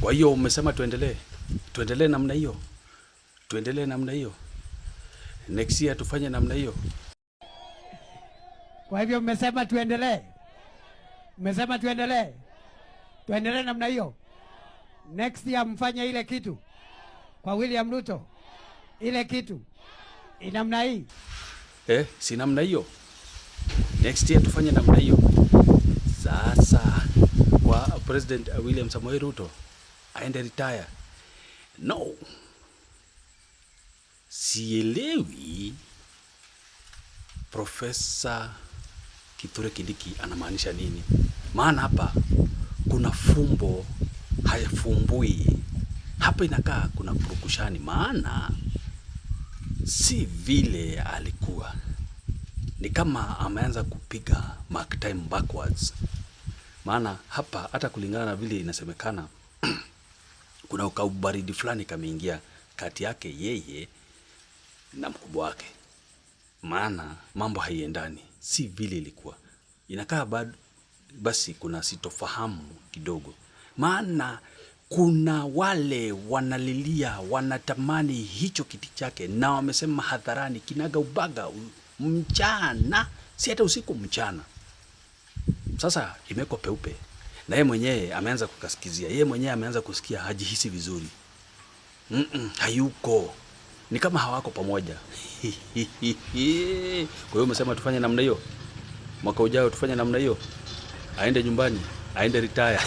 Kwa hiyo umesema tuendelee, tuendelee namna hiyo, tuendelee namna hiyo, next year tufanye namna hiyo. Kwa hivyo mmesema tuendelee, mmesema tuendelee, tuendelee namna hiyo. Next year mfanye ile kitu kwa William Ruto, ile kitu namna hii. Eh, si namna hiyo. Next year tufanye namna hiyo. Sasa kwa President William Samoei Ruto aende retire. No, sielewi Profesa Kithure Kindiki anamaanisha nini? Maana hapa kuna fumbo hayafumbui hapa, inakaa kuna purukushani, maana si vile alikuwa, ni kama ameanza kupiga mark time backwards. Maana hapa hata kulingana na vile inasemekana kuna kaubaridi fulani kameingia kati yake yeye na mkubwa wake, maana mambo haiendani, si vile ilikuwa inakaa bado. Basi kuna sitofahamu kidogo, maana kuna wale wanalilia, wanatamani hicho kiti chake, na wamesema hadharani kinaga ubaga mchana, si hata usiku, mchana. Sasa imewekwa peupe na yeye mwenyewe ameanza kukasikizia, yeye mwenyewe ameanza kusikia hajihisi vizuri. Hayuko, ni kama hawako pamoja. Kwa hiyo umesema tufanye namna hiyo, mwaka ujao tufanye namna hiyo, aende nyumbani, aende retire.